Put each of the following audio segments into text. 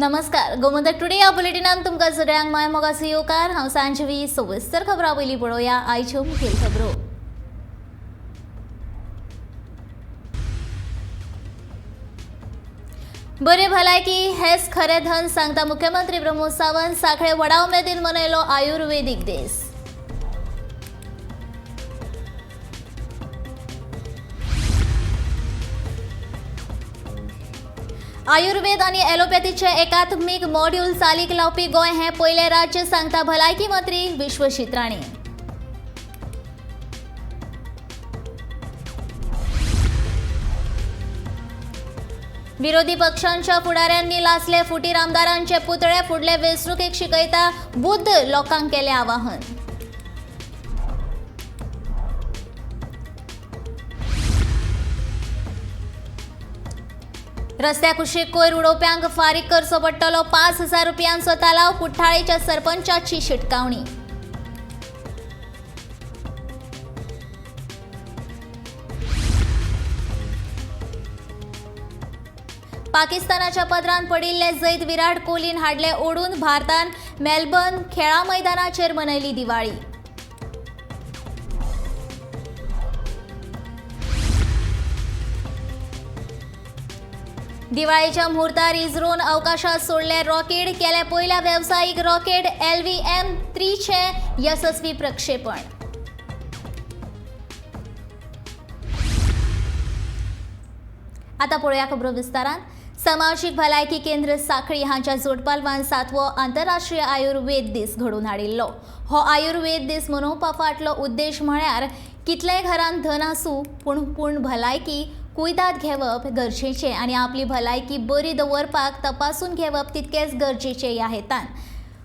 नमस्कार, गोमंतक टुडे ह्या बुलेटिनान तुमकां सगळ्यांक माय मोगाचो येवकार. हांव सांजवी. सविस्तर खबरां. पयलीं पळोवया आयच्यो मुखेल खबरो. बरे भलायकी हेच खरें धन, सांगता मुख्यमंत्री प्रमोद सावंत. सांखळे वडा उमेदीन मनयलो आयुर्वेदीक दीस. आयुर्वेद आनी एलोपॅथीचे एकात्मीक मॉड्यूल चालीक लावपी गोंय हें पयलें राज्य, सांगता भलायकी मंत्री विश्वजीत राणे. विरोधी पक्षांच्या फुडाऱ्यांनी लासले फुटीर आमदारांचे पुतळे. फुडले वेंचणुकेक शिकयता बुद्ध, लोकांक केलें आवाहन. रस्त्या कुशीक कोयर उडोवप्यांक फारीक करचो पडटलो 5,000 रुपयांचो तालाव. कुठ्ठाळेच्या सरपंचाची शिटकावणी. पाकिस्तानाच्या पदरान पडिल्ले जैत विराट कोहलीन हाडले ओडून. भारतान मेलबर्न खेळा मैदानाचेर मनयली दिवाळी. दिवाळीच्या मुहूर्तार इस्रोन अवकाशात सोडले रॉकेट. केले पयल्या वेवसायीक रॉकेट LVM 3चे येसस्वी प्रक्षेपण. आता पळोवया खबरो विस्तारान. समाजीक भलायकी केंद्र सांखळी हांच्या जोडपालवान 7वो आंतरराष्ट्रीय आयुर्वेद दीस घडोवन हाडिल्लो. हो आयुर्वेद दीस मनोवपा फाटलो उद्देश म्हळ्यार कितलेय घरांत धन आसूं पूण पूण भलायकी कुयदाद घेवप गरजेचें आनी आपली भलायकी बरी दवरपाक तपासून घेवप तितकेंच गरजेचें. ह्या हेतान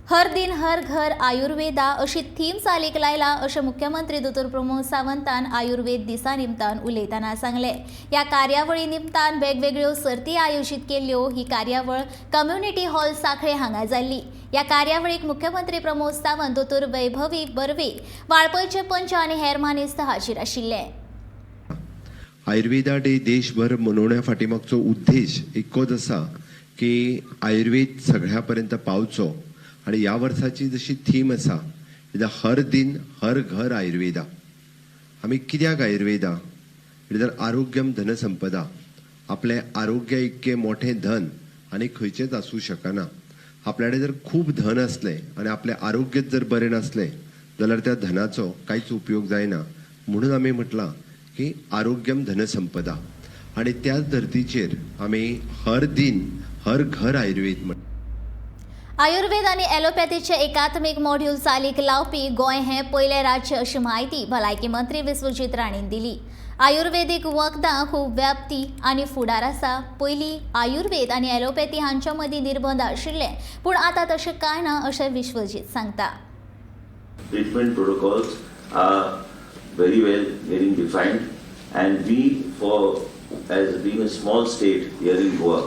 हर दिन हर घर आयुर्वेदा अशी थीम चालीक लायला, अशें मुख्यमंत्री दोतोर प्रमोद सावंतान आयुर्वेद दिसा निमतान उलयतना सांगलें. ह्या कार्यावळी निमतान वेगवेगळ्यो सर्ती आयोजीत केल्ल्यो. ही कार्यावळ कम्युनिटी हॉल सांखळे हांगा जाल्ली. ह्या कार्यावळीक मुख्यमंत्री प्रमोद सावंत, दोतोर वैभवी बर्वे, वाळपयचे पंच आनी हेर मानेस्त हाजीर आशिल्ले. आयुर्वेदा डे देशभर मनोवण्या फाटीमागचो उद्देश एकूच आसा की आयुर्वेद सगळ्या पर्यंत पावचो आनी ह्या वर्साची जशी थीम आसा, हर दिन हर घर आयुर्वेदा. आमी कित्याक आयुर्वेदा? जर आरोग्यम धनसंपदा. आपलें आरोग्य इतकें मोठें धन आनी खंयचेंच आसूं शकना. आपल्या कडेन जर खूब धन आसलें आनी आपलें आरोग्यच जर बरें नासलें जाल्यार त्या धनाचो कांयच उपयोग जायना. म्हणून आमी म्हटलां की आरोग्यम धनसंपदा आनी त्याच धर्तीचेर आमी हर दिन हर घर आयुर्वेद म्हण आयुर्वेद आनी एलोपॅथीचे एकात्मीक मॉड्यूल चालीक लावपी गोंय हें पयलें राज्य, अशी म्हायती भलायकी मंत्री विश्वजीत राणेन दिली. आयुर्वेदीक वखदां खूब व्याप्ती आनी फुडार आसा. पयलीं आयुर्वेद आनी एलोपॅथी हांच्या मदीं निर्बंध आशिल्ले, पूण आतां तशें कांय ना, अशें विश्वजीत सांगता. Treatment protocols are very well getting defined, and we, for as being a small state here in Goa,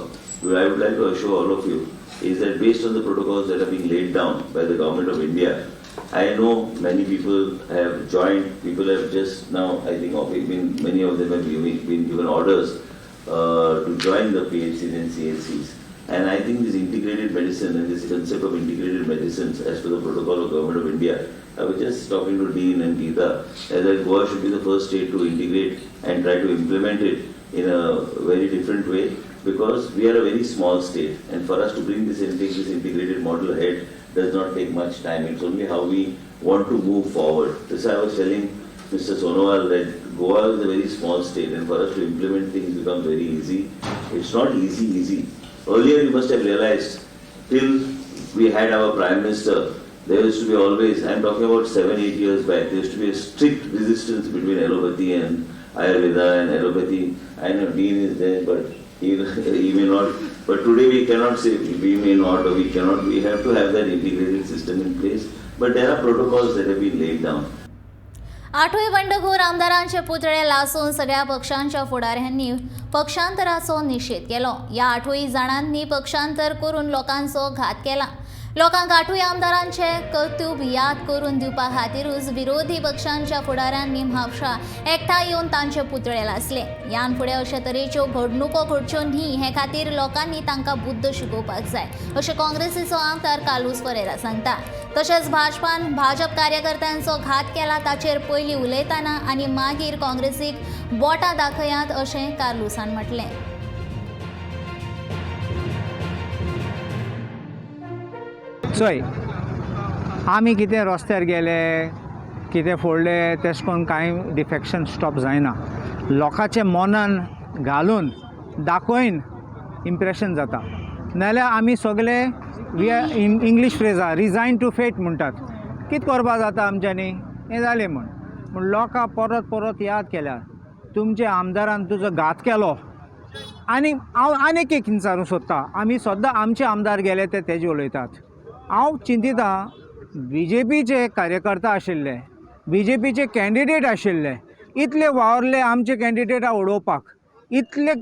I would like to assure all of you is that based on the protocols that are being laid down by the government of India, I know many people have joined, people have just now, I think, been, many of them have been given orders to join the PHCs and CHCs. And I think this integrated medicine and this concept of integrated medicines as per the protocol of Government of India, I was just talking to Dean and Geeta, as that Goa should be the first state to integrate and try to implement it in a very different way, because we are a very small state and for us to bring this and take this integrated model ahead does not take much time. It's only how we want to move forward. This I was telling Mr. Sonowal that Goa is a very small state and for us to implement things becomes very easy. It's not easy, easy. Earlier you must have realized, till we had our Prime Minister, there used to be always, I'm talking about 7-8 years back, there used to be a strict resistance between allopathy and Ayurveda and allopathy. I know Dean is there, but he may not. But today we cannot say we may not or we cannot. We have to have that integrated system in place. But there are protocols that have been laid down. आठूय बंडखोर आमदारांचे पुतळे लासून सगळ्या पक्षांच्या फुडाऱ्यांनी पक्षांतराचो निशेध केलो. ह्या आठूय जाणांनी पक्षांतर करून लोकांचो घात केला. लोकांक आठूय आमदारांचे कर्तृत्व याद करून दिवपा खातीरूच विरोधी पक्षांच्या फुडाऱ्यांनी म्हापशा एकठांय येवन तांचे पुतळे लासले. ह्यान फुडें अशे तरेच्यो घडणुको घडच्यो न्ही हे खातीर लोकांनी तांकां बुद्द शिकोवपाक जाय अशें काँग्रेसीचो आमदार कार्लूस फरेरा सांगता. तशेंच भाजपान भाजप कार्यकर्त्यांचो घात केला ताचेर पयलीं उलयतना आनी मागीर काँग्रेसीक बोटां दाखयात अशें कार्लूसान म्हटलें. चोय, आमी कितें रस्त्यार गेले, कितें फोडले, तेश कोन कांय डिफेक्शन स्टॉप जायना. लोकांचे मनान घालून दाखोवन इम्प्रेशन जाता. नाजाल्यार आमी सगळे we are English phrase आहा रिजायन टू फेट म्हणटात. कितें करपा जाता आमच्यांनी हें जालें म्हूण. पूण लोकां परत परत याद केल्या तुमच्या आमदारान तुजो घात केलो. आनी हांव आनीक एक विचारूंक सोदता, आमी सद्दां आमचे आमदार गेले ते तेजे उलयतात. हांव चिंतिता बी जे पीचे कार्यकर्ता आशिल्ले, बी जे पीचे कॅन्डिडेट आशिल्ले, इतले वावरले आमचे कॅन्डिडेटा उडोवपाक, इतले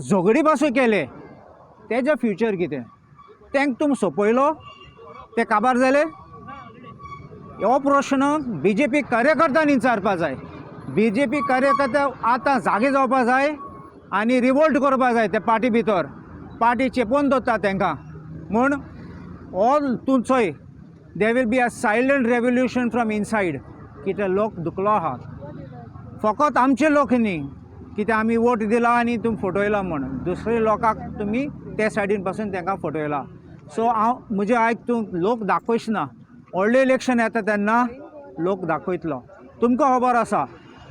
झगडी पासून केले, तेजे फ्युचर कितें? तांकां तुमी सोंपयलो, ते काबार जाले? हो प्रश्न बी जे पी कार्यकर्त्यांनी विचारपा जाय. बी जे पी कार्यकर्ते आतां जागे जावपा जाय आनी रिवोल्ट करपा जाय. ते पार्टी भितर पार्टी चेपोवन दवरता तांकां म्हूण ऑल तूं चोय, there will be a silent revolution from inside. कित्याक लोक दुखलो आहा, फकत आमचे लोक न्ही कित्याक आमी वोट दिला आनी तुमी फटयला म्हूण, दुसरे लोकांक तुमी ते सायडीन पासून तांकां फटयला. सो हांव म्हजें आयक, तूं लोक दाखयच ना. व्हडलें इलेक्शन येता तेन्ना लोक दाखयतलो. तुमकां खबर आसा,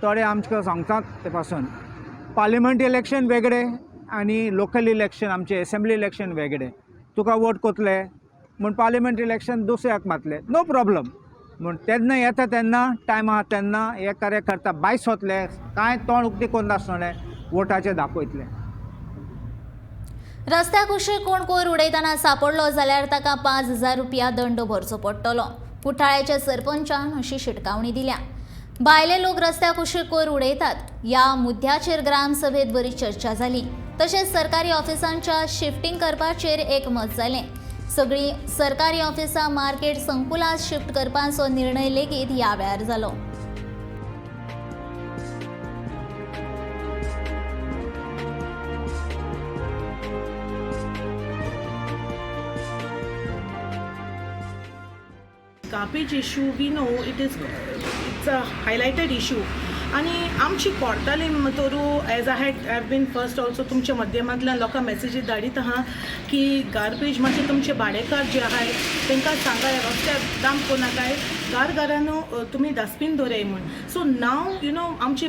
थोडे आमकां सांगतात ते पासून पार्लिमेंट इलेक्शन वेगळे आनी लोकल इलेक्शन आमचे एसेंब्ली इलेक्शन वेगळे. तुका वोट कोतले म्हूण पार्लिमेंट इलेक्शन दुसऱ्याक मातले, नो प्रॉब्लम. म्हूण तेन्ना येता तेन्ना टायम आहा तेन्ना हे कार्यकर्ता बायस वतले, कांय तोंड उक्तें करनासतलें, वोटाचें दाखयतले. रस्त्या कुशीक कोण कोयर उडयतना सापडलो जाल्यार ताका 5,000 रुपया दंड भरचो पडटलो. कुठ्ठाळ्याच्या सरपंचान अशी शिटकावणी दिल्या. भायले लोक रस्त्या कुशीक कोयर उडयतात ह्या मुद्द्याचेर ग्रामसभेत बरी चर्चा जाली. तशेंच सरकारी ऑफिसांच्या शिफ्टिंग करपाचेर एकमत जालें. सगळीं सरकारी ऑफिसां मार्केट संकुलांत शिफ्ट करपाचो निर्णय लेगीत ह्या वेळार जालो. Garbage issue, we know it's a highlighted issue. आनी आमची कोर्तालीम तोरू as I had have been first also तुमच्या माध्यमांतल्यान लोकांक मॅसेजीस धाडीत आहा की गार्बेज मातशें तुमचे भाडेकार जे आहाय तांकां सांगाय रस्त्यार डंप कोनाकाय, घर घरानू तुमी डस्टबीन दवराय म्हूण. सो नाव you know आमची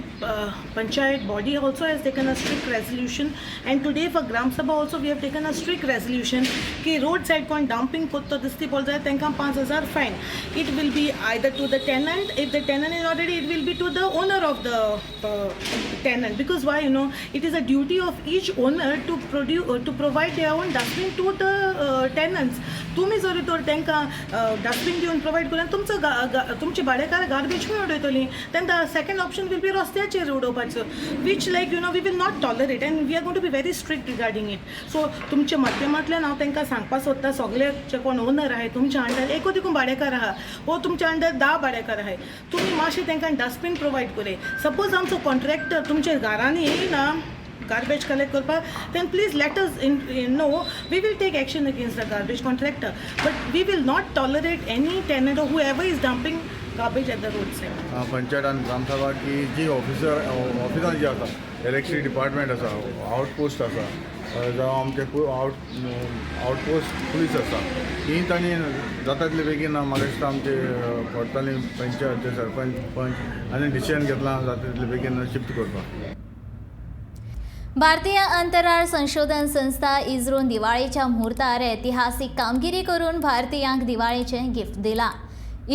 panchayat body also has taken a strict resolution and today for gram sabha also we have taken a strict resolution की रोड सायड कोण डंपींग कोत्तो दिसती पडलो जाल्यार तांकां 5,000 fine. It will be either to the tenant, if the tenant is already, it will be to the owner of the tenant, because why, you know, it is a duty of each owner to produce, to provide their own dustbin to the tenants. तुमी जर तर तांकां dustbin दिवन provide करून तुमचो तुमचे भाडेकार garbage खंय उडयतली, then the second option will be रस्त्याचेर उडोवपाचो, which like you know we will not tolerate and we are going to be very strict regarding it. So तुमच्या माध्यमांतल्यान हांव तांकां सांगपाक सोदता, सगळे जे कोण ओनर आहाय तुमच्या अंडर एकू देखून भाडेकार आहा वो तुमच्या अंडर 10 भाडेकार आहाय, तुमी मातशें तांकां डस्टबीन प्रोवायड करूं. सपोज आमचो कॉन्ट्रॅक्टर तुमच्या घरांनी येयना गार्बेज कलेक्ट करपाक, then please let us in know, we will take action against the garbage contractor, but we will not tolerate any tenant or whoever is dumping garbage at the road side. Panchayat आनी ग्रामसभा की जी ऑफिसां जी आसा, electricity department आसा, outpost आसा, जावं आमचे आउटपोस्ट पुलीस आसा, ही तांणी जाता तितले बेगीन म्हाका दिसता आमचे कोर्ताली पंचायत सरपंच पंच आनी डिसिजन घेतलां जाता तितले बेगीन शिफ्ट करपाक. भारतीय अंतराळ संशोधन संस्था इस्रोन दिवाळेच्या मुहूर्तार ऐतिहासिक कामगिरी करून भारतीयांक दिवाळेचें गिफ्ट दिलां.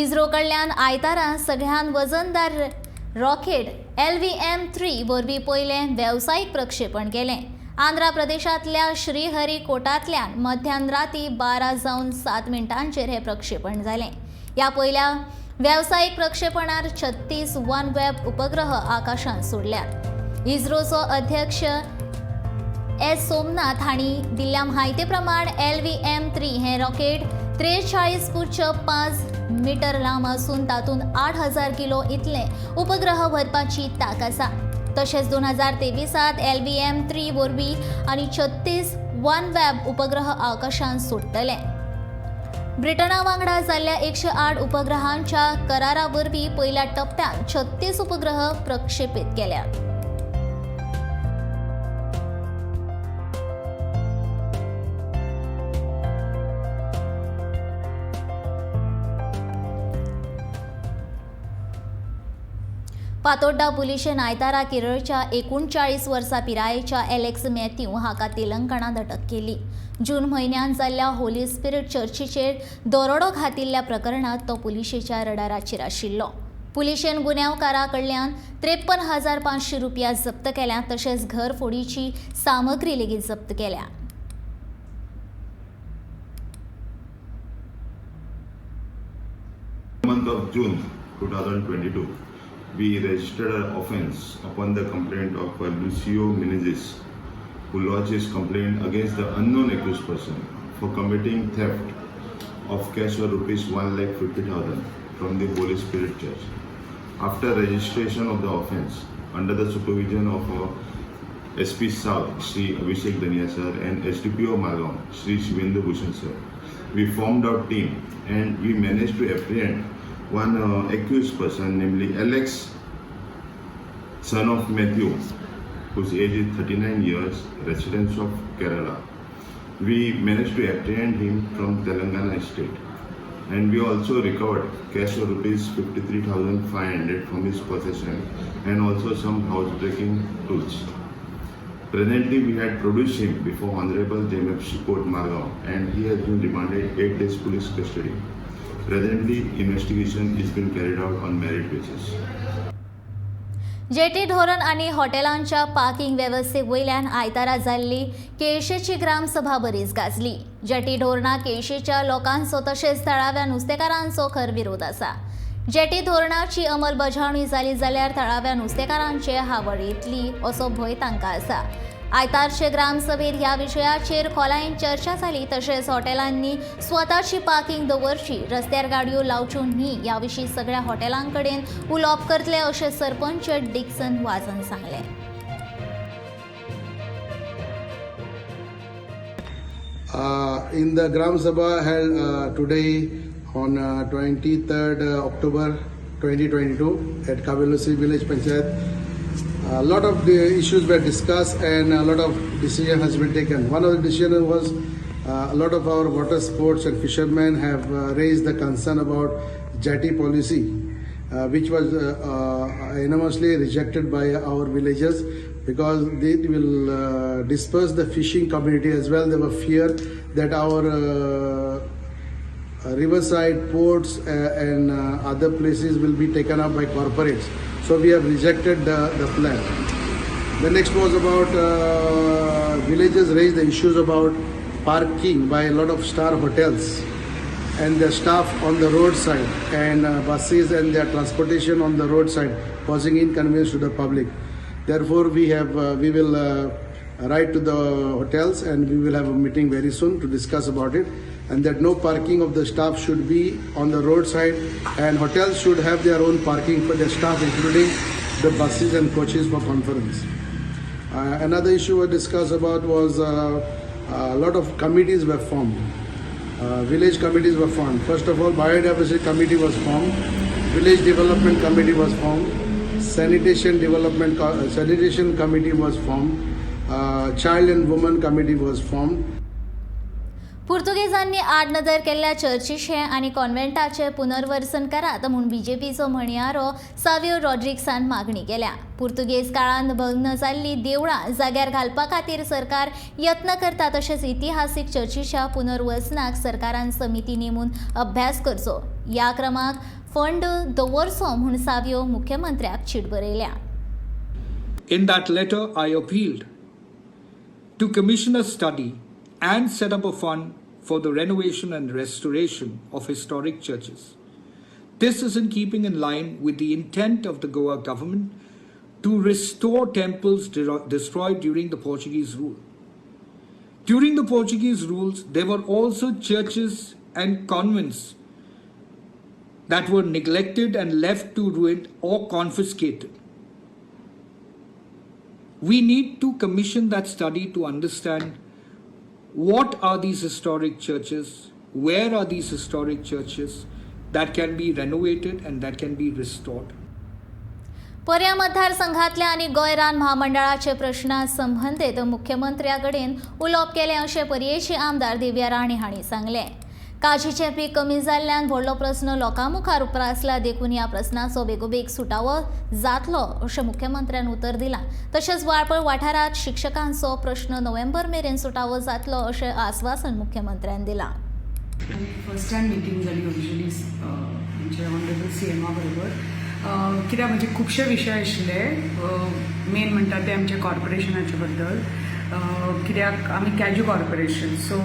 इस्रो कडल्यान आयतारा सगळ्यान वजनदार रॉकेट LVM-3 वरवीं पयलें वेवसायीक प्रक्षेपण केलें. आंध्र प्रदेशांतल्या श्रीहरिकोटांतल्यान मध्यान राती 12:07 हें प्रक्षेपण जालें. ह्या पयल्या वेवसायीक प्रक्षेपणार 36 वन वेब उपग्रह आकाशांत सोडल्यात. इस्रोचो अध्यक्ष एस सोमनाथ हांणी दिल्ल्या म्हायती प्रमाण LVM-3 हें रॉकेट 43.5 मिटर लांब आसून तातूंत 8,000 किलो इतले उपग्रह व्हरपाची तांक आसा. तशेंच 2023 LVM-3 वरवीं आनी 36 OneWeb उपग्रह आकाशांत सोडटले. ब्रिटना वांगडा जाल्ल्या 108 उपग्रहांच्या करारा वरवीं पयल्या टप्प्यांत 36 उपग्रह प्रक्षेपीत केल्यात. पातोड्डा पुलिशेन आयतारा केरळच्या 39 वर्सां पिरायेच्या एलेक्स मॅथ्यू हाका तेलंगणांत अटक केली. जून म्हयन्यांत जाल्ल्या होली स्पिरिट चर्चीचेर दरोडो घातिल्ल्या प्रकरणांत तो पुलिशेच्या रडाराचेर आशिल्लो. पुलिशेन गुन्यांवकारा कडल्यान 53,500 रुपया जप्त केल्या, तशेंच घरफोडीची सामग्री लेगीत जप्त केल्या. Month of June 2022, we registered an offence upon the complaint of Lucio Menezes, who lodged his complaint against the unknown accused person for committing theft of cash of rupees 1,50,000 from the Holy Spirit Church. After registration of the offence, under the supervision of SP South, Shri Abhishek Dania sir, and SDPO Margao, Shri Shivendu Bhushan sir, we formed our team and we managed to apprehend one accused person, namely Alex, son of Matthew, whose age is 39 years, residents of Kerala. We managed to apprehend him from Telangana state, and we also recovered cash of rupees 53,500 from his possession and also some housebreaking tools. Presently, we had produced him before Honorable JMFC Court Margao, and he has been remanded 8 days police custody. Presently, investigation is being carried out on merit basis. Jetty धोरण आनी हॉटेलांच्या parking वेवस्थे वयल्यान आयतारा जाल्ली केळशेची ग्रामसभा बरीच गाजली. Jetty धोरणाक केळशेच्या लोकांचो तशेंच थळाव्या नुस्तेकारांचो खर विरोध आसा. जेटी धोरणाची अंमलबजावणी जाली जाल्यार थळाव्या नुस्तेकारांचे हावळ येतली असो भंय तांकां आसा. आयतारचे ग्रामसभेत ह्या विशयाचेर खोलायेन चर्चा जाली. तशेंच हॉटेलांनी स्वताची पार्किंग दवरची, रस्त्यार गाडयो लावच्यो न्ही ह्या विशीं सगळ्या हॉटेलां कडेन उलोवप करतले अशें सरपंच डिक्सन वाजन सांगलें. In the Gram Sabha held today on 23rd October 2022 at Cavelossim Village Panchayat, a lot of the issues were discussed and a lot of decision has been taken. One of the decisions was a lot of our water sports and fishermen have raised the concern about jetty policy, which was unanimously rejected by our villagers because they will disperse the fishing community as well. There were fear that our riverside ports and other places will be taken up by corporates. So we have rejected the plan. The next was about villagers raised the issues about parking by a lot of star hotels and their staff on the roadside and buses and their transportation on the roadside, causing inconvenience to the public. Therefore, we will write to the hotels and we will have a meeting very soon to discuss about it, and that no parking of the staff should be on the roadside and hotels should have their own parking for their staff, including the buses and coaches for conference. Another issue we discussed about was a lot of committees were formed. Village committees were formed. First of all, biodiversity committee was formed, village development committee was formed, sanitation committee was formed, child and women committee was formed. पुर्तुगेजांनी आडनदर केल्ल्या चर्चीचें आनी कॉन्व्हेंटाचें पुनर्वसन करात म्हूण बीजेपीचो म्हणयारो सावियो रॉड्रिग्सान मागणी केल्या. पुर्तुगेज काळांत भग्न जाल्लीं देवळां जाग्यार घालपा खातीर सरकार यत्न करता, तशेंच इतिहासीक चर्चीच्या पुनर्वसनाक सरकारान समिती नेमून अभ्यास करचो, ह्या क्रमाक फंड दवरचो म्हूण सावियो मुख्यमंत्र्याक चीट बरयल्या. In that letter, I appealed to commission a study and set up a fund for the renovation and restoration of historic churches. This is in keeping in line with the intent of the Goa government to restore temples destroyed during the Portuguese rule. During the Portuguese rules, there were also churches and convents that were neglected and left to ruin or confiscated. We need to commission that study to understand what are these historic churches, where are these historic churches that can be renovated and that can be restored. पर्या मतदारसंघातल्या आनी गोंय रान म्हामंडळाचे प्रश्ना संबंदीत मुख्यमंत्र्या कडेन उलोवप केलें अशें पर्येची आमदार दिव्या राणे हांणी सांगलें. काजीचें पीक कमी जाल्ल्यान व्हडलो प्रस्न लोकां मुखार उप्रासला, देखून ह्या प्रस्नाचो बेगोबेग सुटावो जातलो अशें मुख्यमंत्र्यान उतर दिलां. तशेंच वाळपय वाठारांत शिक्षकांचो प्रश्न नोव्हेंबर मेरेन सुटावो जातलो अशें आस्वासन मुख्यमंत्र्यान दिलां. फर्स्ट टायम मिटींग जाली ऑफिशियली आमचे ऑनरेबल सी एमा बरोबर, कित्याक म्हणजे खुबशे विशय आशिल्ले. मेन म्हणटा ते आमचे कॉर्पोरेशनाचे बद्दल, कित्याक आमी कॅज्यू कॉर्पोरेशन, सो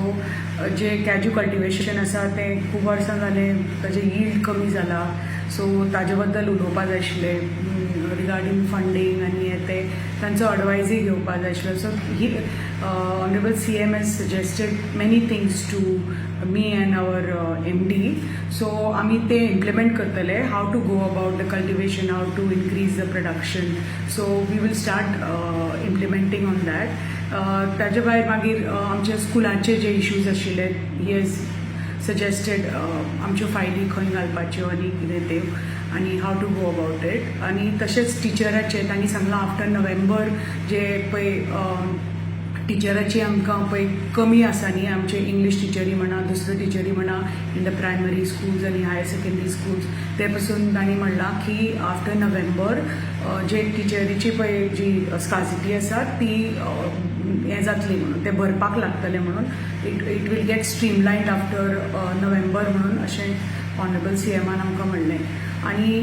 जे कॅज्यू कल्टिवेशन आसा तें खूब वर्सां जालें, ताजें यील्ड कमी जाला. सो ताजे बद्दल उलोवपा जाय आशिल्लें रिगार्डींग फंडींग आनी हें तें, तांचो एडवायजय घेवपा जाय आशिल्लो. So he honourable CM has suggested many things to me and our MD, so आमी ते इम्प्लिमेंट करतले, how to go about the cultivation, how to increase the production. So we will start implementing on that. ताजे भायर मागीर आमच्या स्कुलांचे जे issues आशिल्ले, he has suggested आमच्यो फायली खंय घालपाच्यो आनी कितें त्यो आनी how to go about it. आनी तशेंच टिचराचे तांणी सांगलां, आफ्टर नोव्हेंबर जे पळय टिचराची आमकां पळय कमी आसा न्ही, आमचे इंग्लीश टिचरी म्हणा, दुसऱ्यो टिचरी म्हणा, इन the primary schools आनी हायर सेकंडरी स्कूल्स, ते पसून तांणी म्हणलां की आफ्टर नोव्हेंबर जे टिचरीची पळय जी स्कार्सिटी आसा ती हें जातली म्हणून, ते भरपाक लागतले म्हणून, it will get streamlined after November म्हणून अशें ऑनरेबल सी एमान आमकां म्हणलें. आनी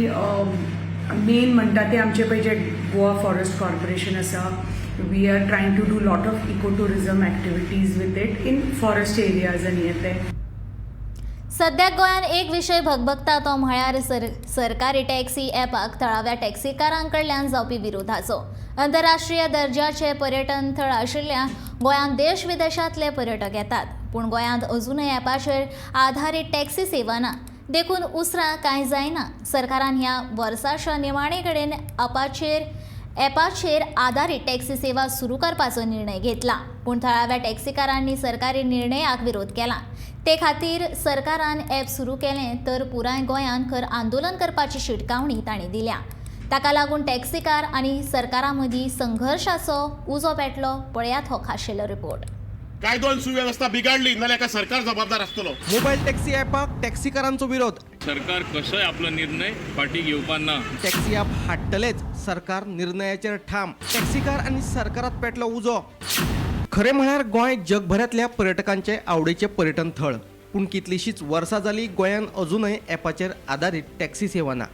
मेन म्हणटा ते आमचे पळय जे गोवा फॉरेस्ट कॉर्पोरेशन आसा, we are trying to do lot of eco tourism activities with it in forest areas आनी हें तें. सद्याक गोंयांत एक विशय भगभगता तो म्हळ्यार सरकारी टॅक्सी ॲपाक थळाव्या टॅक्सीकारां कडल्यान जावपी विरोधाचो. आंतरराष्ट्रीय दर्जाचे पर्यटन थळ आशिल्ल्या गोंयांत देश विदेशांतले पर्यटक येतात, पूण गोंयांत अजूनय ॲपाचेर आधारीत टॅक्सी सेवा ना, देखून उसरां कांय जायना. सरकारान ह्या वर्साच्या निमाणे कडेन ॲपाचेर आदारीत टॅक्सी सेवा सुरू करपाचो निर्णय घेतला, पूण थळाव्या टॅक्सीकारांनी सरकारी निर्णयाक विरोध केला. ते खातीर सरकारान ॲप सुरू केलें तर पुराय गोंयांत खर आंदोलन करपाची शिटकावणी तांणी दिल्या. ताका लागून टॅक्सीकार आनी सरकारा मदीं संघर्शाचो उजो पेटलो. पळयात हो खाशेलो रिपोर्ट. कायदो आणि सुव्यवस्था बिघडली नाल्यार एका सरकार जबाबदार आसतलो. मोबायल टॅक्सी ॲपाक टॅक्सीकारांचो विरोध. सरकार कसोय आपलो निर्णय फाटी घेवपा ना. टॅक्सी ॲप हाडटलेच, सरकार निर्णयाचेर ठाम. टॅक्सीकार आनी सरकारात पेटलो उजो. खरें म्हळ्यार गोंय जगभरांतल्या पर्यटकांचे आवडीचें पर्यटन थळ, पूण कितलींशींच वर्सां जालीं गोंयांत अजूनय ॲपाचेर आदारीत टॅक्सी सेवा ना.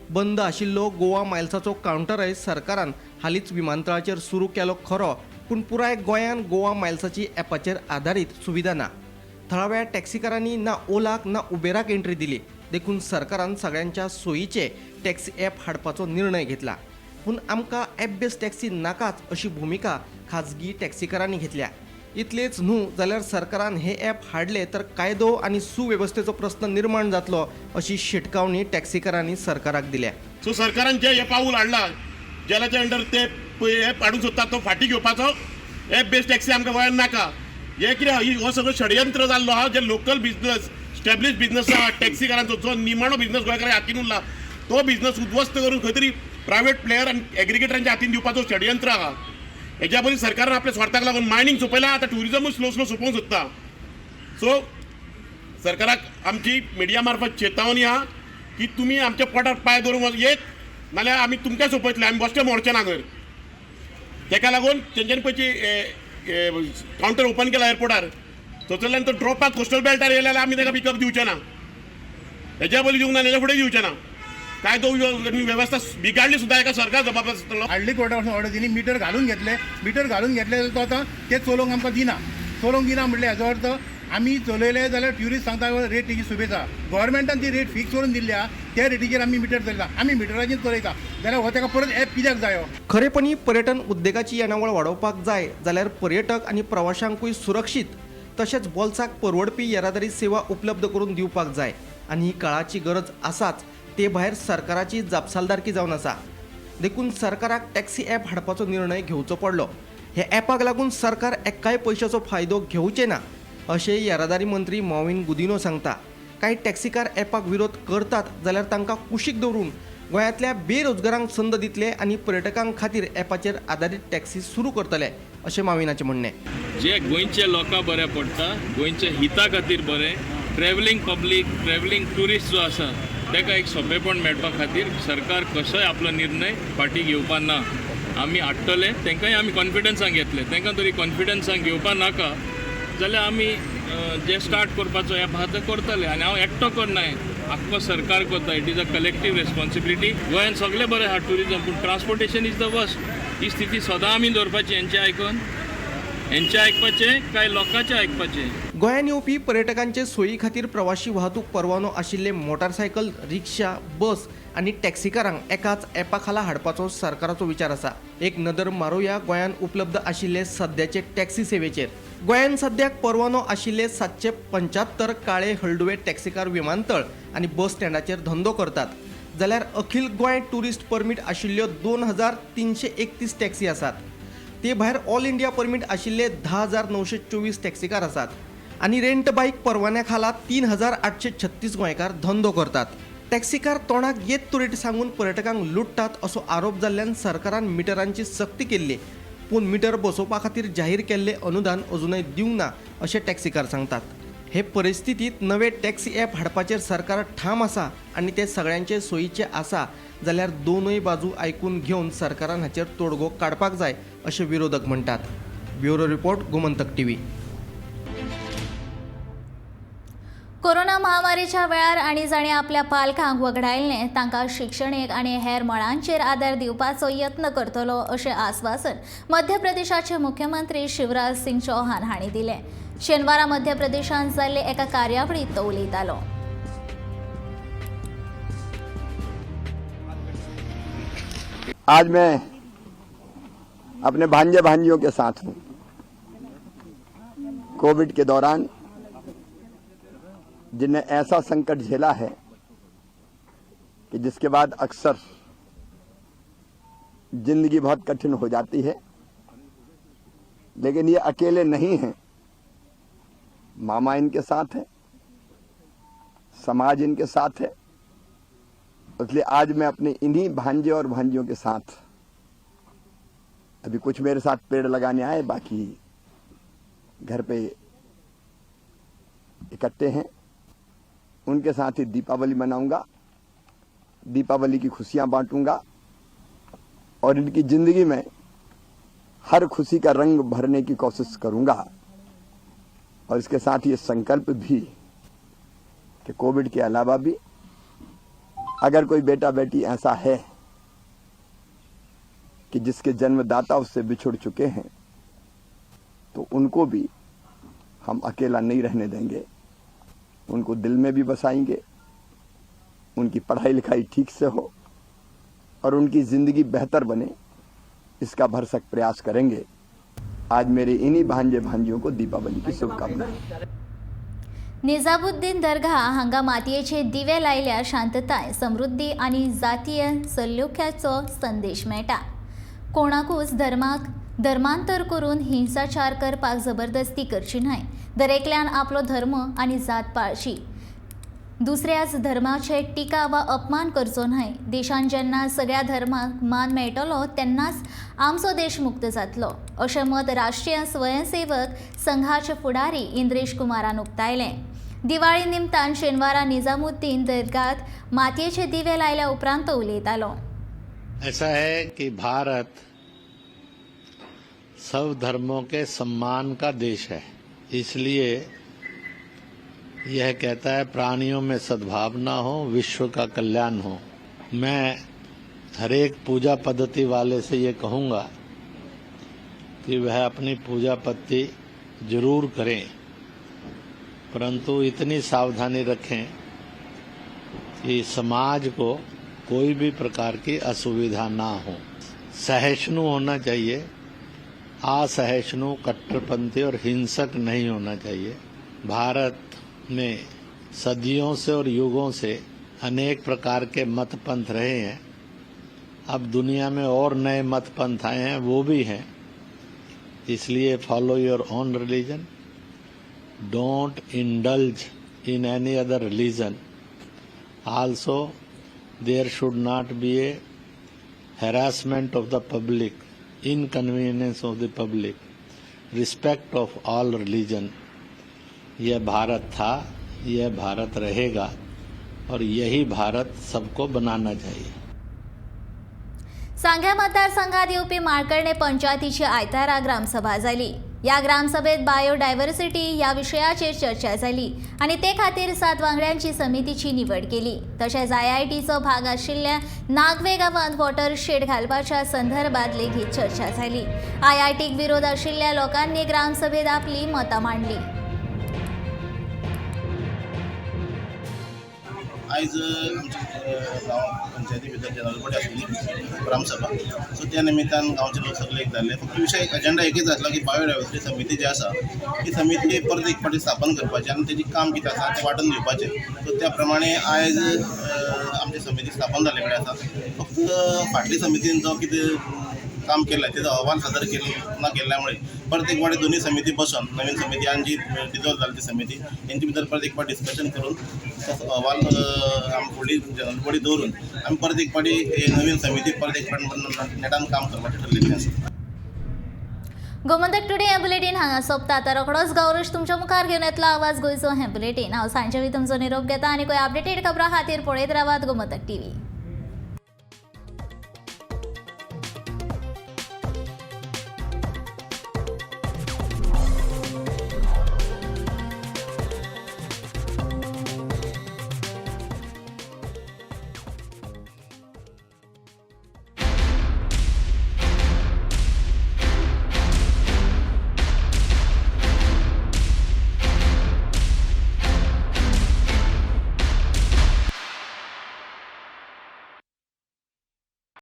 बंद आशिल्लो गोवा मायल्साचो कावंटरय सरकारान हालींच विमानतळाचेर सुरू केलो खरो, पूण पुराय गोंयांत गोवा मायल्साची ॲपाचेर आदारीत सुविधा ना. थळाव्या टॅक्सीकारांनी ना ओलाक ना उबेराक एंट्री दिली, देखून सरकारान सगळ्यांच्या सोयीचे टॅक्सी ॲप हाडपाचो निर्णय घेतला. पूण आमकां ॲप बेज टॅक्सी नाकाच अशी भुमिका खाजगी टॅक्सीकारांनी घेतल्या. इतलेच न्हू जाल्यार सरकारान हे ॲप हाडले तर कायदो आनी सुवेवस्थेचो प्रस्न निर्माण जातलो अशी शिटकावणी टॅक्सीकारांनी सरकाराक दिल्या. सो सरकारान जे हे पाऊल हाडला, जेलाच्या अंडर ते ॲप हाडूंक सोदता तो फाटी घेवपाचो. ॲप बेस्ड टॅक्सी आमकां गोंयांत नाका. हे कितें, हो सगळो षडयंत्र जाल्लो आहा. जे लोकल बिजनस, स्टॅब्लिश बिजनस आहा टॅक्सीकारांचो, जो निमाणो बिजनस गोंयकारांच्या हातीन उरला, तो बिजनस उद्ध्वस्त करून खंय तरी प्रायवेट प्लेयर आनी एग्रिगेटरांच्या हातीन दिवपाचो षडयंत्र आहा. हेज्या पयलीं सरकारान आपल्या स्वार्थाक लागून मायनींग सोंपयलां, आतां ट्युरिजमूय स्लो स्लो सोंपोवंक सोदता. सो सरकाराक आमची मिडिया मार्फत चेतावणी आहा की तुमी आमच्या पोटार पांय दवरूंक येत नाल्यार आमी तुमकां सोंपयतले. आमी बसले मोर्चा ना कर. तेका लागून तेंच्यांनी पयची कावंटर ओपन केला एअरपोर्टार, थंयसरल्यान तो ड्रॉपाक कोस्टल बेल्टार येयले जाल्यार आमी ताका पिकअप दिवचे ना. हेज्या पयलीं दिवंक ना, हेज्या फुडें दिवचे ना. कायदो आनी वेवस्था बिगाडली सुद्दां एका सरकार जबाबदार आसतलो. हाडली कोर्टा वचून ऑर्डर दिली, मिटर घालून घेतले. मिटर घालून घेतले जाल्यार तो आतां ते चलोवंक आमकां दिना. चलोवंक दिना म्हणल्यार हेजो अर्थ आमी चलयले जाल्यार ट्युरिस्ट सांगता रेट तेजी सुबेज आहा. गव्हर्मेंटान ती रेट फिक्स करून दिल्ली आहा, त्या रेटीचेर आमी मिटर चलयता, आमी मिटराचेर चलयता जाल्यार हो ताका परत ॲप कित्याक जायो? खरेपणी पर्यटन उद्देगाची येणावळ वाडोवपाक जाय जाल्यार पर्यटक आनी प्रवाशांकूय सुरक्षीत तशेंच बोल्साक परवडपी येरादारी सेवा उपलब्ध करून दिवपाक जाय आनी ही काळाची गरज आसाच. ते भायर सरकाराची जापसालदारकी जावन आसा. देखून सरकाराक टॅक्सी ॲप हाडपाचो निर्णय घेवचो पडलो. हे ॲपाक लागून सरकार एकाय पयशाचो फायदो घेवचें ना अशें येरादारी मंत्री मॉविन गुदिन्हो सांगता. कांय टॅक्सीकार ॲपाक विरोध करतात जाल्यार तांकां कुशीक दवरून गोंयांतल्या बेरोजगारांक संद दितले आनी पर्यटकां खातीर ॲपाचेर आदारीत टॅक्सी सुरू करतले अशें माविनाचें म्हणणें. जे गोंयच्या लोकां बरें पडटा, गोंयच्या हिता खातीर बरें, ट्रॅव्हलिंग पब्लीक, ट्रॅव्हलिंग ट्युरिस्ट जो आसा ताका एक सोंपेपण मेळपा खातीर सरकार कसोय आपलो निर्णय फाटीं घेवपा ना. आमी हाडटले, तांकांय आमी कॉन्फिडन्सान घेतले. तांकां तरी कॉन्फिडन्सान घेवपा नाका जाल्यार आमी जे स्टार्ट करपाचो ॲप आहा ते करतले. आनी हांव एकटो करना, आख्खो सरकार करता. It is a collective responsibility. गोंयांत सगळें बरें आहा ट्युरिजम, पूण ट्रान्सपोर्टेशन is the worst. ही स्थिती सदां आमी दवरपाची, हेंचें आयकून हेंचें आयकपाचें काय लोकांचें आयकपाचें. गोंयांत येवपी पर्यटकांचे सोयी खातीर प्रवाशी वाहतूक परवानो आशिल्ले मोटारसायकल, रिक्षा, बस आनी टॅक्सीकारांक एकाच ॲपा खाला हाडपाचो सरकाराचो विचार आसा. एक नदर मारुया गोंयांत उपलब्ध आशिल्ले सद्याचे टॅक्सी सेवेचेर. गोंयांत सद्याक परवानो आशिल्ले 775 काळे हळडुवे टॅक्सीकार विमानतळ आनी बस स्टँडाचेर धंदो करतात, जाल्यार अखिल गोंय ट्युरिस्ट परमीट आशिल्ल्यो 2331 टॅक्सी आसात. ते भायर ऑल इंडिया परमीट आशिल्ले 10,924 टॅक्सीकार आसात आनी रेंट बायक परवान्या खाला 3,836 गोंयकार धंदो करतात. टॅक्सीकार तोंडाक येत तुरेट सांगून पर्यटकांक लुट्टात असो आरोप जाल्ल्यान सरकारान मिटरांची सक्ती केल्ली, पूण मिटर बसोवपा खातीर जाहीर केल्लें अनुदान अजूनय दिवंक ना अशें टॅक्सीकार सांगतात. हे परिस्थितींत नवे टॅक्सी ॲप हाडपाचेर सरकार ठाम आसा आनी ते सगळ्यांचे सोयीचे आसा जाल्यार दोनूय बाजू आयकून घेवन सरकारान हाचेर तोडगो काडपाक जाय अशें विरोधक म्हणटात. Bureau report, Gomantak TV. Corona महामारीच्या वेळार आनी जाणें आपल्या पालकांक वगडायल्लें तांकां शिक्षणीक आनी हेर मळांचेर आदार दिवपाचो यत्न करतलो अशें आस्वासन मध्य प्रदेशाचे मुख्यमंत्री शिवराज सिंग चौहान हांणी दिलें. शेनवारा मध्य प्रदेशांत जाल्ले एका कार्यावळींत तो उलयतालो. आज मैं अपने भांजे भांजियों के साथ हूं. कोविड के दौरान जिन्हें ऐसा संकट झेला है कि जिसके बाद अक्सर जिंदगी बहुत कठिन हो जाती है, लेकिन ये अकेले नहीं हैं. मामा इनके साथ है, समाज इनके साथ है. इसलिए आज मैं अपने इन्हीं भांजे और भांजियों के साथ, अभी कुछ मेरे साथ पेड़ लगाने आए, बाकी घर पे इकट्ठे हैं, उनके साथ ही दीपावली मनाऊंगा, दीपावली की खुशियां बांटूंगा और इनकी जिंदगी में हर खुशी का रंग भरने की कोशिश करूंगा. और इसके साथ ये संकल्प भी कि कोविड के अलावा भी अगर कोई बेटा बेटी ऐसा है कि जिसके जन्मदाता उससे बिछुड़ चुके हैं, तो उनको भी हम अकेला नहीं रहने देंगे. उनको दिल में भी बसाएंगे, उनकी पढ़ाई लिखाई ठीक से हो और उनकी ज़िंदगी बेहतर बने, इसका भरसक प्रयास करेंगे. आज मेरे इन्हीं भांजे भांजियों को दीपावली की शुभकामनाएं. निजामुद्दीन दर्गा हांगा मातयेचे दिवे लायल्यार शांतताय, समृद्धी आनी जातीय सलोख्याचो संदेश मेळटा. कोणाकूच धर्माक धर्मांतर करून हिंसाचार करपाक जबरदस्ती करची न्हय. दरेकल्यान आपलो धर्म आनी जात पाळची, दुसऱ्याच धर्माचे टिका वा अपमान करचो न्हय. देशान जेन्ना सगळ्या धर्माक मान मेळटलो तेन्नाच आमचो देश मुक्त जातलो अशें मत राष्ट्रीय स्वयंसेवक संघाचे फुडारी इंद्रेश कुमारान उक्तायलें. दिवाळी निमतान शेनवारा निजामुद्दीन दर्गात मातयेचे दिवे लायल्या उपरांत तो उलयतालो. ऐसा है कि भारत सब धर्मों के सम्मान का देश है, इसलिए यह कहता है प्राणियों में सद्भावना हो, विश्व का कल्याण हो. मैं हरेक पूजा पद्धति वाले से ये कहूँगा कि वह अपनी पूजा पद्धति जरूर करें, परंतु इतनी सावधानी रखें कि समाज को कोई भी प्रकार की असुविधा ना हो. सहिष्णु होना चाहिए, असहिष्णु, कट्टरपंथी और हिंसक नहीं होना चाहिए। भारत में सदियों से और युगों से अनेक प्रकार के मत पंथ रहे हैं। अब दुनिया में और नए मत पंथ आए हैं, वो भी हैं। इसलिए follow your own religion, don't indulge in any other religion. Also there should not be a harassment of the public, inconvenience of the public, respect of all religion. यह भारत था, यह भारत रहेगा और यही भारत सबको बनाना चाहिए। सांग्या मतदारसंघात येवपी माळकर्णे पंचायतीची आयतारा ग्रामसभा जाली। ह्या ग्रामसभेत बायोडायव्हर्सिटी ह्या विशयाचेर चर्चा जाली आनी ते खातीर 7 वांगड्यांची समितीची निवड केली। तशेंच आयआयटीचो भाग आशिल्ल्या नागवे गांवांत वॉटर शेड घालपाच्या संदर्भात लेगीत चर्चा जाली। आयआयटीक विरोध आशिल्ल्या लोकांनी ग्रामसभेत आपली मतां मांडली। आयज आमच्या गांव पंचायती भितर जनरल बॉडी आसली ग्रामसभा, सो त्या निमित्तान गांवचे लोक सगळे एक जाल्ले। फक्त विशय एजेंडा एकच आसलो की बायोडायवर्सिटी समिती जी आसा ती समिती परत एक फावटी स्थापन करपाची आनी तेजी काम कितें आसा तें वांटून घेवपाचें। सो त्या प्रमाणे आयज आमची समिती स्थापन जाल्ले कडेन आसा। फक्त फाटली समितीन जो कितें काम केलें तेजो अहवाल सादर ना केल्ल्या मुळे परत एक फावटी दोनूय समिती बसून नवीन समिती आनी जी डिजॉल्व जाली ती समिती हेंचे भितर परत एक फावट डिस्कशन करून तो अहवाल आमी फुडली जनरल बॉडी दवरून आमी परत एक फावटी नवीन समिती परत एक फावट नेटान काम करपाचें ठरलेलें आसा। गोमंतक टुडे हें बुलेटीन हांगा सोंपता। आतां रोखडोच गौरश तुमच्या मुखार घेवन येतलो आवाज गोंयचो हें बुलेटीन। हांव सांजवी तुमचो निरोप घेता आनी कोय अपडेटेड खबरां खातीर पळयत रावात गोमंतक टीव्ही।